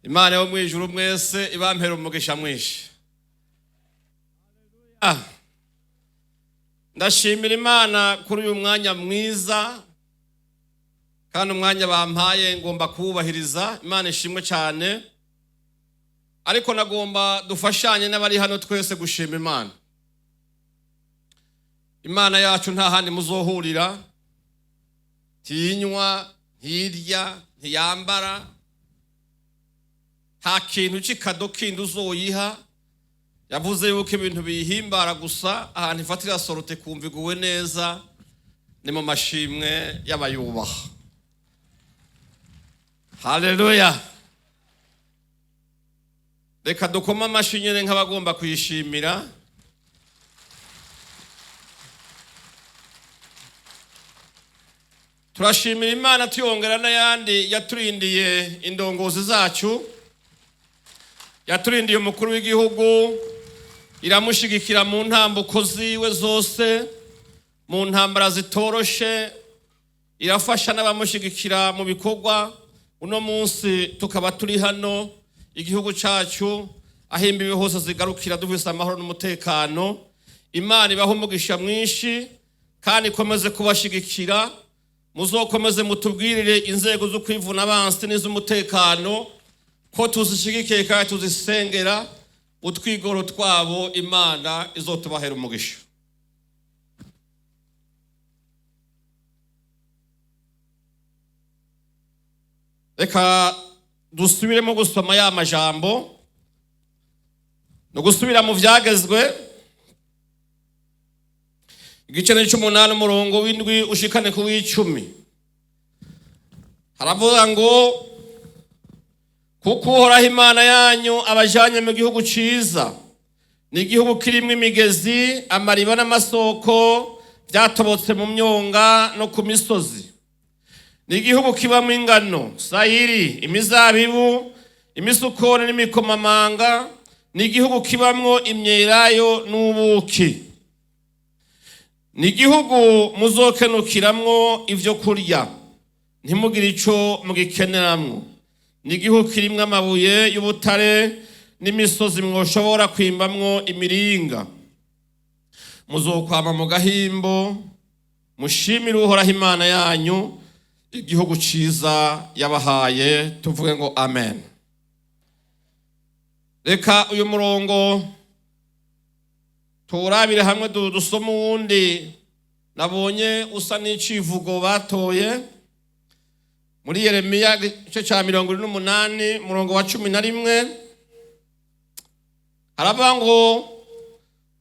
Imana yo mu ijuru mwese ibampera umugisha mwinshi. Ndashimira Imana kuri uyu mwanya mwiza, kandi umwanya bampaye ngomba kuwubahiriza. Imana ishimwe cyane. Ariko nagomba dufashanye n'abari hano twese gushima Imana. Imana yacu nta handi muzohurira, ntiyinywa, ntirya, ntiyambara, nta kintu cy'ikado kindi uzoyiha. Yavuze yuko ibintu biyihimbara gusa, ahantu ifatira sorote kumva iguwe neza ni mu mashimwe y'abayubaha. Haleluya! Reka dukome amashyi nyine nk'abagomba kuyishimira. Turashimira Imana tuyongera n'ayandi yaturindiye indongozi zacu, yaturindiye umukuru w'igihugu, iramushigikira mu ntambuko ziwe zose, mu ntambara zitoroshe, irafasha n'abamushigikira mu bikorwa. Uno munsi tukaba turi hano, igihugu cyacu aho imbibi hose zigarukira dufise amahoro n'umutekano. Imana ibahe umugisha mwinshi kandi ikomeze kubashigikira. Muzokomeze mutubwirire inzego zo kwivuna abansi n'iz'umutekano ko tuzishigikiye kandi tuzisengera. Utwigoro twabo Imana izotubahera umugisha. Reka dusubiremo gusoma ya majambo, ni ugusubira mu Vyagezwe igice c'umunani, umurongo w'indwi ushikane ku w'icumi. Haravuga ngo: "Kuko Uhoraho Imana yanyu abajanye mu gihugu ciza, ni igihugu kirimwo imigezi, amariba n'amasoko vyatobotse mu myonga no ku misozi, ni igihugu kibamwo ingano, sayiri, imizabibu, imisukoni n'imikomamanga, ni igihugu kibamwo imyelayo n'ubuki, ni igihugu muzokenukiramwo ivyo kurya ntimugire ico mugikeneramwo, ni igihugu kirimwo amabuye y'ubutare n'imisozi mwoshobora kwimbamwo imiringa. Muzokwama mu gahimbo, mushimire Uhoraho Imana yanyu igihugu ciza yabahaye." Tuvuge ngo amen. Reka uyu murongo tuwurabire hamwe, dusome uwundi nabonye usa n'icivugo batoye muri Yeremiya igice cya 48, umurongo wa 11. Haravuga ngo: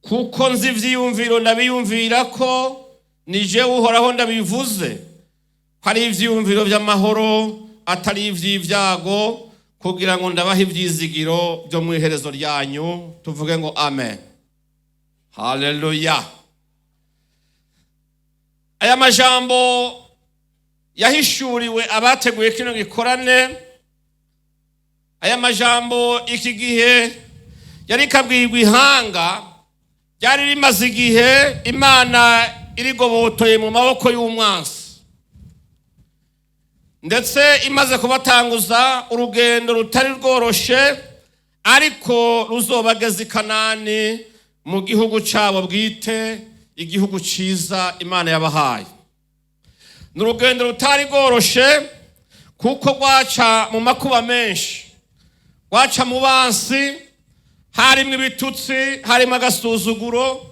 "Kuko nzi ivyiyumviro ndabiyumvira ko, ni jewe Uhoraho ndabivuze, ko ari ivyiyumviro vy'amahoro atari ivy'ibyago, kugira ngo ndabahe ivyizigiro byo mu iherezo ryanyu." Tuvuge ngo amen. Haleluya! Aya majambo yahishuriwe abateguye kino gikorane. Aya majambo iki gihe yari kabwirwa ihanga ryari rimaze igihe Imana irigobotoye mu maboko y'umwansi, ndetse imaze kubatanguza urugendo rutari rworoshe, ariko ruzobageza i Kanani, mu gihugu cyabo bwite, igihugu cyiza Imana yabahaye. Ni urugendo rutari rworoshe kuko rwaca mu makuba menshi, rwaca mu bansi, harimo ibitutsi, harimo agasuzuguro.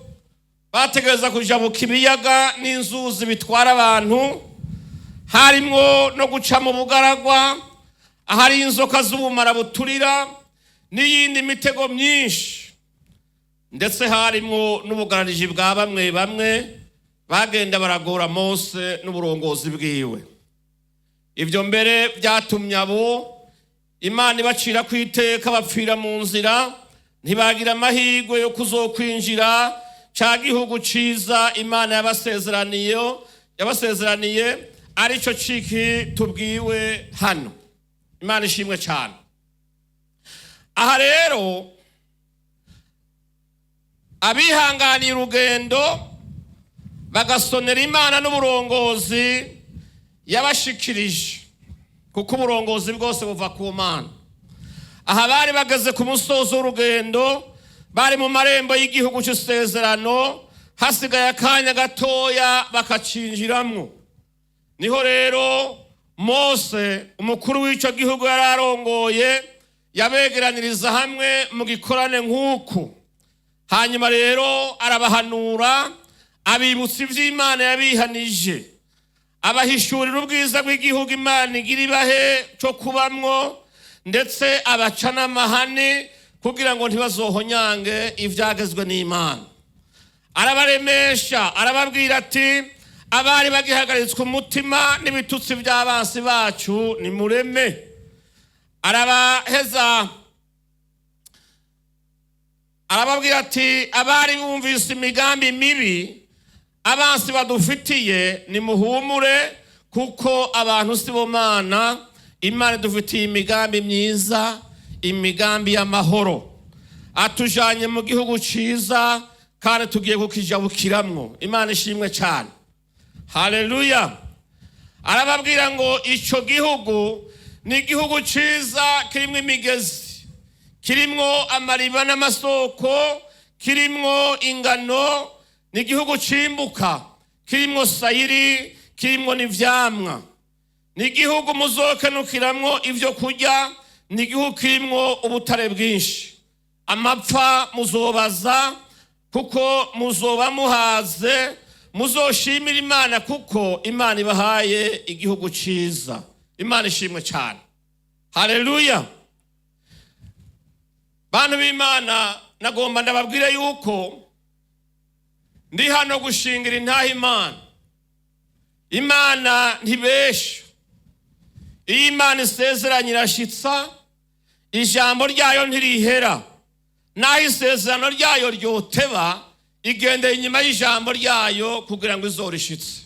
Bategereza kujabuka ibiyaga n'inzuzi bitwara abantu, harimwo no guca mu bugaragwa ahari inzoka z'ubumara buturira n'iyindi mitego myinshi, ndetse harimwo n'ubugarariji bwa bamwe bamwe bagenda baragora Mose n'uburongozi bwiwe. Ibyo mbere byatumye abo Imana ibacira ku iteka bapfira mu nzira, ntibagira amahirwe yo kuzokwinjira cya gihugu ciza Imana yabasezeraniye, aricyo ciki tubwiwe hano. Imana ishimwe cyane. Aha rero abihanganiye urugendo bagasonera Imana n'uburongozi yabashikirije, kuko uburongozi bwose buva ku Mana. Aha bari bageze ku musozo w'urugendo, bari mu marembo y'igihugu cy'isezerano, hasigaye akanya gatoya bakacinjiramwo. Niho rero Mose, umukuru w'icyo gihugu yari arongoye, yabegeraniriza hamwe mu gikorane nk'uku. Hanyuma rero arabahanura, abibutsa iby'Imana yabihanije, abahishurira ubwiza bw'igihugu Imana igira ibahe cyo kubamwo, ndetse abaca n'amahane kugira ngo ntibazohonyange ibyagezwe n'Imana. Arabaremesha, arababwira ati: "Abari bagihagaritswe umutima n'ibitutsi by'abansi bacu, nimureme." Arabaheza arababwira ati: "Abari bumvise imigambi mibi abansi badufitiye, nimuhumure, kuko abantu si bo Mana. Imana idufitiye imigambi myiza, imigambi y'amahoro. Atujanye mu gihugu ciza kandi tugiye kukijabukiramwo." Imana ishimwe cyane, haleluya. Arababwira ngo ico gihugu ni igihugu ciza, kirimwo imigezi, kirimwo amariba n'amasoko, kirimwo ingano, ni igihugu cimbuka, kirimwo sayiri, kirimwo n'ivyamwa. Ni igihugu muzokenukiramwo ibyo kurya, ni igihugu kirimwo ubutare bwinshi. Amapfa muzobaza, kuko muzoba muhaze. Muzoshimira Imana, kuko Imana ibahaye igihugu ciza. Imana ishimwe cyane, haleluya. Bantu b'Imana, nagomba ndababwire yuko ndi hano gushingira intaha Imana. Imana ntibesha. Iyo Imana isezeranye irashitsa, ijambo ryayo ntirihera. Naho isezerano ryayo ryoteba, igendeye inyuma y'ijambo ryayo kugira ngo izorishitse.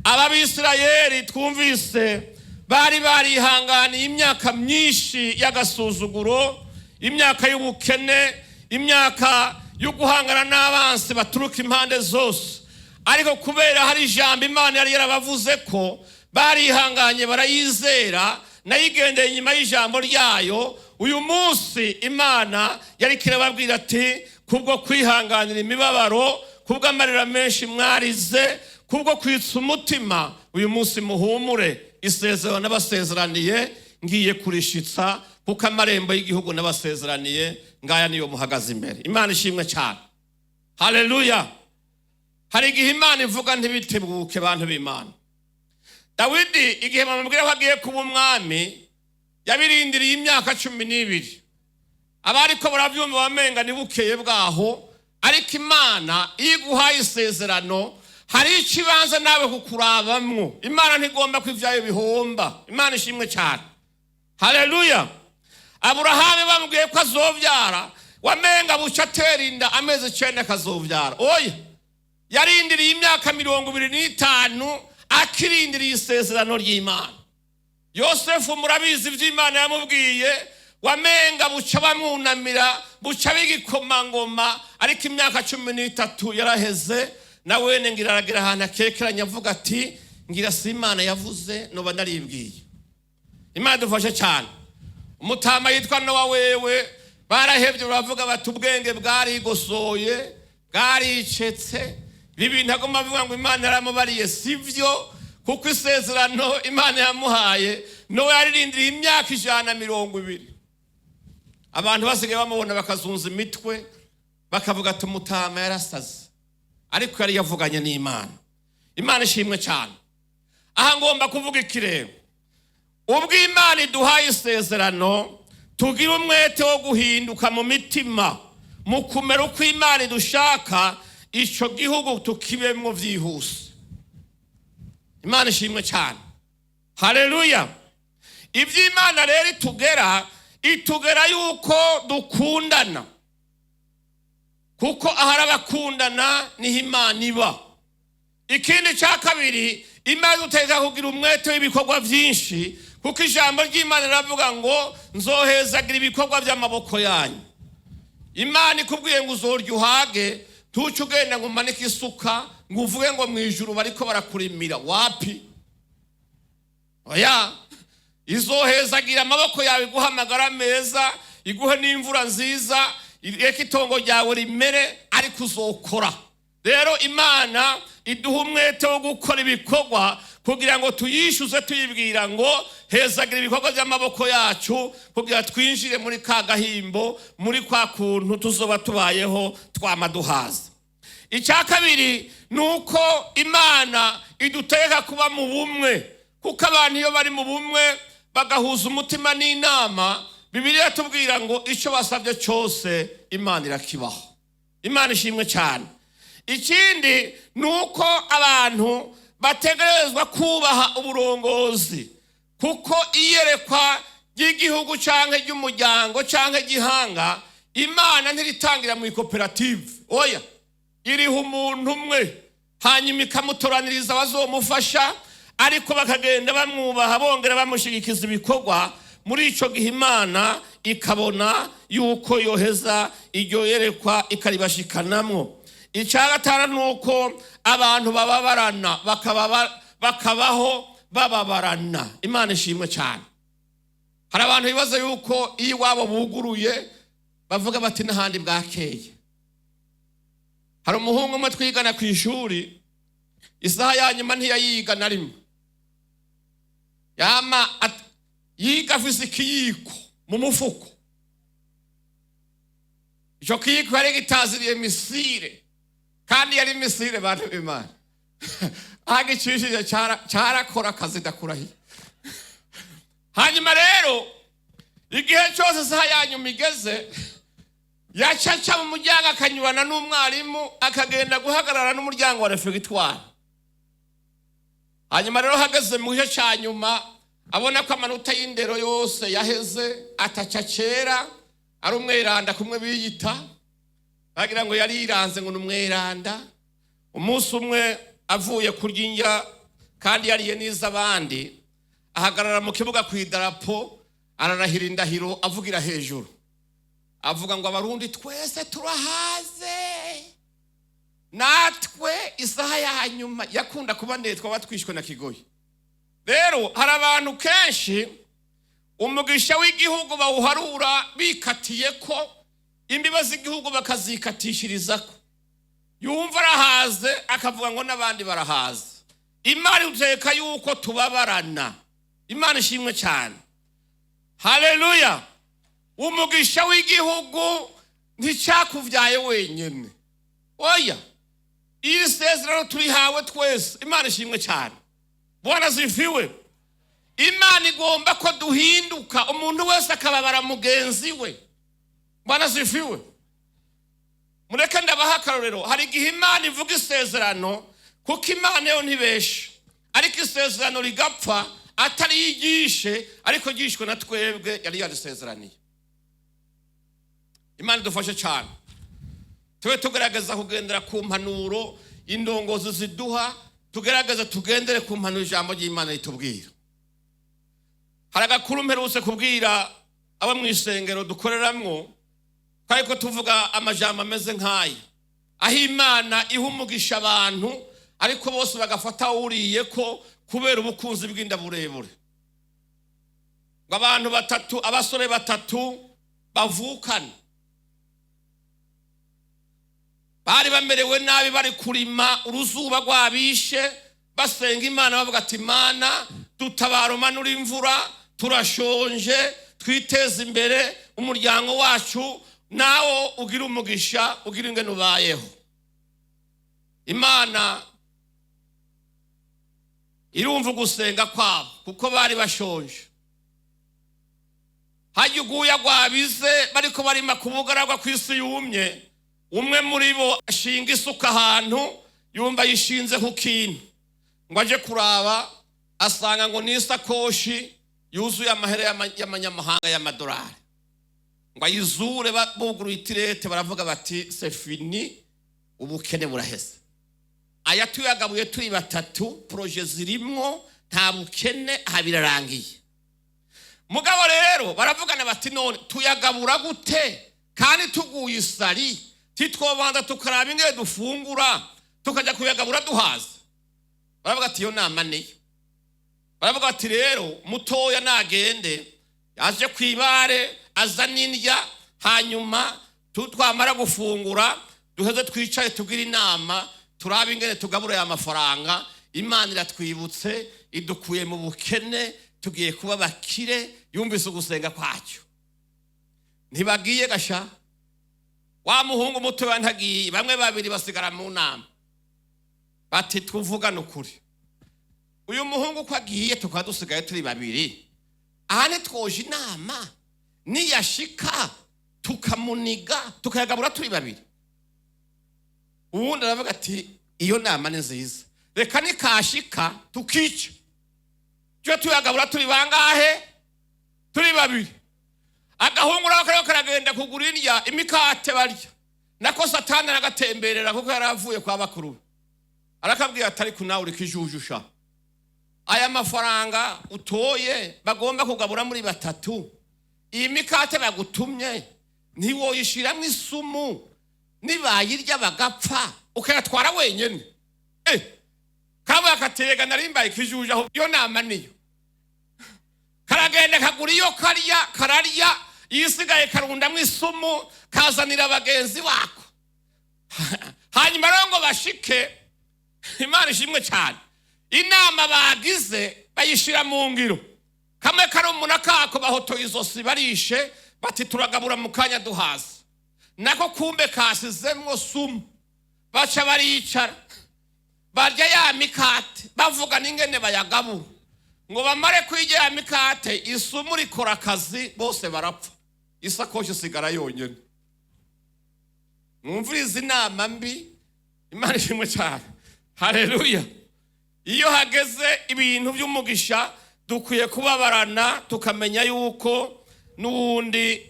Aba Bisirayeli twumvise bari barihanganiye imyaka myinshi y'agasuzuguro, imyaka y'ubukene, imyaka yo guhangana n'abansi baturuka impande zose. Ariko kubera hari ijambo Imana yari yarabavuze ko, barihanganye, barayizera, nayo igendeye inyuma y'ijambo ryayo. Uyu munsi Imana yari kirababwira ati: "Kubwo kwihanganira imibabaro, kubw'amarira menshi mwarize, kubwo kwitsa umutima, uyu munsi muhumure. Isezerano nabasezeraniye ngiye kurishitsa, kuko amarembo y'igihugu nabasezeraniye ngaya, niyo muhagaze imbere." Imana ishimwe cyane, haleluya. Hari igihe Imana ivuga ntibitebuke. Bantu b'Imana, Dawidi igihe bamubwira ko agiye kuba umwami, yabirindiriye imyaka 12. Abariko baravyumva bamenga ni bukeye bwaho, ariko Imana iyo iguhaye isezerano, hari ikibanza nawe kukurabamwo. Imana ntigomba ko ivyayo bihomba. Imana ishimwe cyane, haleluya. Aburahamu bamubwiye ko azovyara, wamenga buca atera inda, amezi 9 akazovyara. Oya, yarindiriye imyaka 25 akirindiriye isezerano ry'Imana. Yosefu murabizi iby'Imana yamubwiye, wamenga buca bamwunamira, buca b'igikomangoma, ariko imyaka 13 yaraheze, na wene ngira aragira ahantu akekeranya, avuga ati: "Ngira si Imana yavuze, noba naribwiye." Imana dufashe cyane. Umutama yitwa Nowa wewe barahebye, baravuga bati: "Ubwenge bwarigosoye, bwaricetse. Ibi bintu agomba avuga ngo Imana yaramubariye si byo," kuko isezerano Imana yamuhaye, Nowa yararindiriye imyaka 120. Abantu basigaye bamubona bakazunza imitwe, bakavuga ati: "Umutama yarasaze," ariko yari yavuganye n'Imana. Imana ishimwe cyane. Aha ngomba kuvuga ikirego: ubwo Imana iduhaye isezerano, tugira umwete wo guhinduka mu mitima, mu kumera uko Imana idushaka, icyo gihugu tukibemwo byihuse. Imana ishimwe cyane, haleluya. Iby'Imana rero itugera, itugera yuko dukundana, kuko ahari abakundana niho Imana iba. Ikindi cya kabiri, Imana iduteka kugira umwete w'ibikorwa byinshi, kuko ijambo ry'Imana riravuga ngo: "Nzohezagira ibikorwa by'amaboko yanyu." Imana ikubwiye ngo uzorya uhage, tuce ugenda ngo umanike isuka, ngo uvuge ngo mu ijuru bariko barakurimira. Wapi, oya. Izohezagira amaboko yawe, iguha amagara meza, iguhe n'imvura nziza, ireke itongo ryawe rimere, ariko uzokora. Rero Imana iduha umwete wo gukora ibikorwa kugira ngo tuyishyuze, tuyibwira ngo hezagira ibikorwa by'amaboko yacu, kugira twinjire muri ka gahimbo, muri kwa kuntu tuzoba tubayeho twama duhaza. Icya kabiri ni uko Imana idutegeka kuba mu bumwe, kuko abantu iyo bari mu bumwe bagahuza umutima n'inama, Bibiliya tubwira ngo icyo basabye cyose Imana irakibaho. Imana ishimwe cyane. Ikindi ni uko abantu bategerezwa kubaha uburongozi, kuko iyerekwa ry'igihugu cyangwa ry'umuryango cyangwa igihanga, Imana ntiritangira mu ikoperative. Oya, iriha umuntu umwe, hanyuma ikamutoraniriza abazomufasha, ariko bakagenda bamwubaha, bongera bamushyigikiza ibikorwa. Muri icyo gihe Imana ikabona yuko yoheza iryo yerekwa ikaribashikanamwo. Icya gatanu ni uko abantu bababarana, bakabaho bababarana. Imana ishimwe cyane. Hari abantu bibaza yuko iyo iwabo buguruye bavuga bati n'ahandi bwakeye. Hari umuhungu umwe twigana ku ishuri, isaha ya nyuma ntiyayiga na rimwe. Yama yiga afise ikiyiko mu mufuko. Icyo kiyiko yari gitaziriye misire, kandi yari misire, bantu b'Imana. Agicishije cyarakora akazi, ndakurahiye. Hanyuma rero igihe cyose isaha ya nyuma igeze, yacaca mu muryango akanyurana n'umwarimu, akagenda guhagarara n'umuryango wa refegitwari. Hanyuma rero hageze mu gice cya nyuma, abona ko amanota y'indero yose yaheze, ataca kera ari umweranda kumwe biyita, bagira ngo yariranze ngo ni umweranda. Umunsi umwe avuye kurya indya kandi yariye n'iz'abandi, ahagarara mu kibuga ku idarapo, ararahira indahiro avugira hejuru, avuga ngo Abarundi twese turahaze, natwe isaha ya nyuma yakunda kuba ndende twaba twishwe na kigoyi. Rero hari abantu kenshi umugisha w'igihugu bawuharura bikatiye ko imbibe z'igihugu bakazikatishirizako, yumva arahaze akavuga ngo n'abandi barahaze. Imana iteka yuko tubabarana. Imana ishimwe cyane. Haleluya. Umugisha w'igihugu nticyakuvyaye wenyine. Oya, iri sezerano turihawe twese. Imana ishimwe cyane. Bwana zifiwe. Imana igomba ko duhinduka, umuntu wese akababara mugenzi we. Bwana zifiwe. Mureke ndabaha akarorero. Hari igihe Imana ivuga isezerano, kuko Imana yo ntibesha, ariko isezerano rigapfa atari yigishe, ariko ryishwe na twebwe yari yarisezeraniye. Imana idufashe cyane, tube tugerageza kugendera ku mpanuro indongozi ziduha, tugerageza tugendere ku mpanuro ijambo ry'Imana ritubwira. Hari agakuru mperutse kubwira abo mu isengero dukoreramwo, twari ko tuvuga amajambo ameze nk'aya, aho Imana iha umugisha abantu ariko bose bagafata wuriye ko kubera ubukunzi bw'inda burebure. Ngo abantu batatu, abasore batatu bavukana, bari bamerewe nabi, bari kurima uruzuba rwabishe, basenga Imana bavuga ati Imana dutabara, umanura imvura, turashonje, twiteze imbere umuryango wacu, nawo ugira umugisha, ugira ingene ubayeho. Imana irumva gusenga kwabo kuko bari bashonje. Hajya uguya rwabize bariko barima ku bugaragwa ku isi yumye, umwe muri bo ashinga isuka ahantu, yumva yishinze ku kintu, ngo aje kuraba asanga ngo ni isakoshi yuzuye amahera y'amanyamahanga y'amadolari. Ngo ayizure, buguruye itirete, baravuga bati c'est fini, ubukene buraheze, aya tuyagabuye turi batatu, projets zirimwo, nta bukene, aha birarangiye. Mugabo rero baravugana bati none tuyagabura gute kandi tuguye isari? Titwobanza tukaraba ingene dufungura, tukajya kuyagabura duhaze? Baravuga ati iyo nama niyo. Baravuga bati rero mutoya nagende aje ku ibare azana indya, hanyuma twamara gufungura duheze twicare tugire inama, turabe ingene tugabura aya mafaranga. Imana iratwibutse, idukuye mu bukene, tugiye kuba bakire. Yumvise ugusenga kwacyo. Ntibagiye gasha, wa muhungu mutoya ntagiye, bamwe babiri basigara mu nama, bati tuvugane ukuri, uyu muhungu uko agiye tukaba dusigaye turi babiri aha, ntitwoje inama niyashika tukamuniga tukayagabura turi babiri? Uwundi aravuga ati iyo nama ni nziza, reka nikashika tukica tujye tuyagabura turi bangahe? Turi babiri. Agahungu nako kariko karagenda kugura indya, imikate barya, nako Satani aragatemberera kuko yari avuye kwa bakuru be. Arakabwira ati ariko nawe uri kijujusha, aya mafaranga utoye bagomba kugabura muri batatu, iyi mikate bagutumye ntiwoyishiramwo isumu, nibayirya bagapfa ukayatwara wenyene? Kabuye akaterega narimbaye ikijuju, aho iyo nama niyo. Karagenda kagura iyo karya, kararya, iyisigaye karundamwo isumu, kazanira bagenzi bako. Hanyuma rero ngo bashike, Imana ishimwe cyane, inama bagize bayishira mu ngiro. Kamwe karumuna kako bahotoye izosi, barishe, bati turagabura mu kanya duhaze. Nako kumbe kasizemwo sumu. Baca baricara barya ya mikate, bavuga n'ingene bayagabura. Ngo bamare kwirya ya mikate, isumu rikora akazi, bose barapfa, isakoshi isigara yonyene. Mwumvirize inama mbi. Imana ishimwe cyane, haleluya. Iyo hageze ibintu by'umugisha dukwiye kubabarana, tukamenya yuko n'uwundi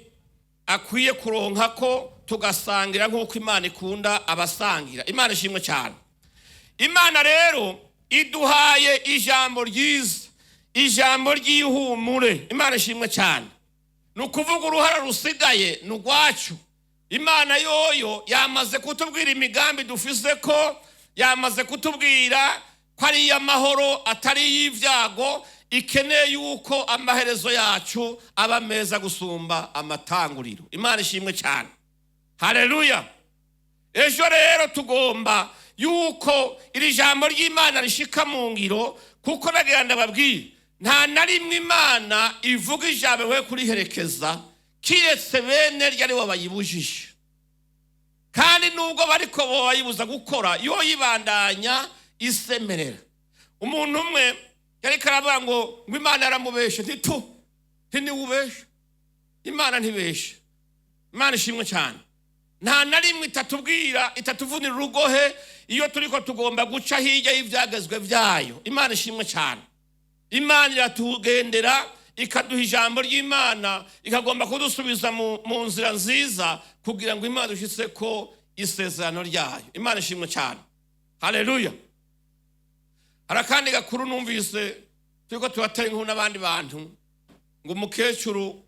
akwiye kuronka ko tugasangira nk'uko Imana ikunda abasangira. Imana ishimwe cyane. Imana rero iduhaye ijambo ryiza, ijambo ry'ihumure. Imana ishimwe cyane. Ni ukuvuga uruhara rusigaye ni urwacu. Imana yoyo yamaze kutubwira imigambi dufise, ko yamaze kutubwira ko ari iy'amahoro atari iy'ibyago, ikeneye yuko amaherezo yacu aba meza gusumba amatanguriro. Imana ishimwe cyane, haleluya. Ejo rero tugomba yuko iri jambo ry'Imana rishika mu ngiro, kuko nagira ndababwire, nta na rimwe Imana ivuga ijambo we kuriherekeza, kiretse bene ryo aribo bayibujije. Kandi nubwo bariko bayibuza gukora, yo yibandanya isemerera. Umuntu umwe yariko aravuga ngo Imana yaramubeshe. Ntitu ntiwubeshe, Imana ntibeshe. Imana ishimwe cyane. Nta na rimwe itatubwira, itatuvunira urugohe iyo turiko tugomba guca hirya y'ivyagezwe vyayo. Imana ishimwe cyane. Imana iratugendera, ikaduha ijambo ry'Imana, ikagomba kudusubiza mu nzira nziza kugira ngo Imana dushitse ko isezerano ryayo. Imana ishimwe cyane, haleluya. Hari akandi gakuru numvise turiko turatera inkuru n'abandi bantu, ngo umukecuru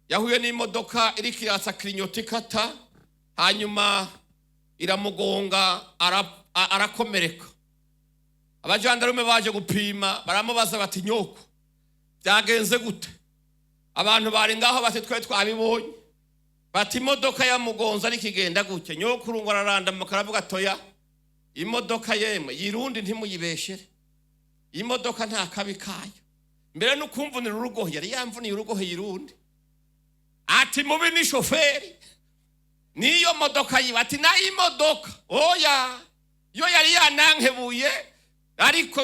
yahuye n'imodoka iriko iratsa kirinyota ikata, hanyuma iramugonga, arakomereka. Abajandarume baje gupima, baramubaza bati nyoko byagenze gute? Abantu bari ngaho bati twe twabibonye, bati imodoka yamugonze ariko igenda gutya. Nyokuru ngo ararandamuka, aravuga toya, imodoka yemwe yirundi ntimuyibeshere, imodoka nta kabi kayo, mbere n'ukumvunira urugohe yari yamvuniye urugohe yirundi. Ati mubi ni shoferi niyo modoka yiwe. Ati nayo imodoka oya, yo yari yanankebuye. Ariko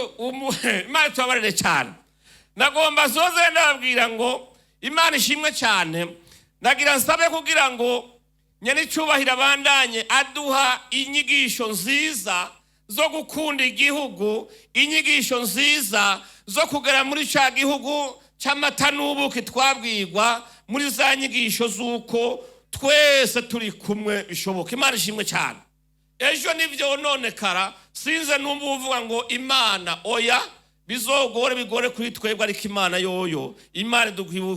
Imana tubabarire cyane. Nagomba soze ndababwira ngo Imana ishimwe cyane. Nagira nsabe kugira ngo nyenicubahiro abandanye aduha inyigisho nziza zo gukunda igihugu, inyigisho nziza zo kugera muri ca gihugu c'amata n'ubuki twabwirwa muri za nyigisho z'uko twese turi kumwe bishoboka. Imana ishimwe cyane. Ejo nivyo nonekara, sinze numva uvuga ngo Imana oya, bizogore bigore kuri twebwe, ariko Imana yoyo, Imana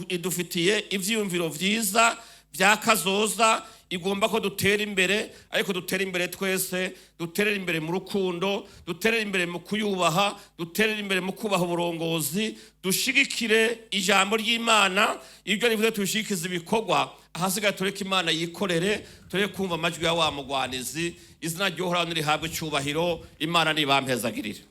idufitiye ivyiyumviro vyiza vya kazoza. Igomba ko dutera imbere, ariko dutera imbere twese, duterere imbere mu rukundo, duterere imbere mu kuyubaha, duterere imbere mu kubaha uburongozi, dushigikire ijambo ry'Imana, ibyo rivuze tubishigikize ibikorwa. Ahasigaye tureke Imana yikorere, tureke kumva amajwi ya wa mugwanizi. Izina ry'Uhoraho nirihabwe icyubahiro. Imana nibampezagirire.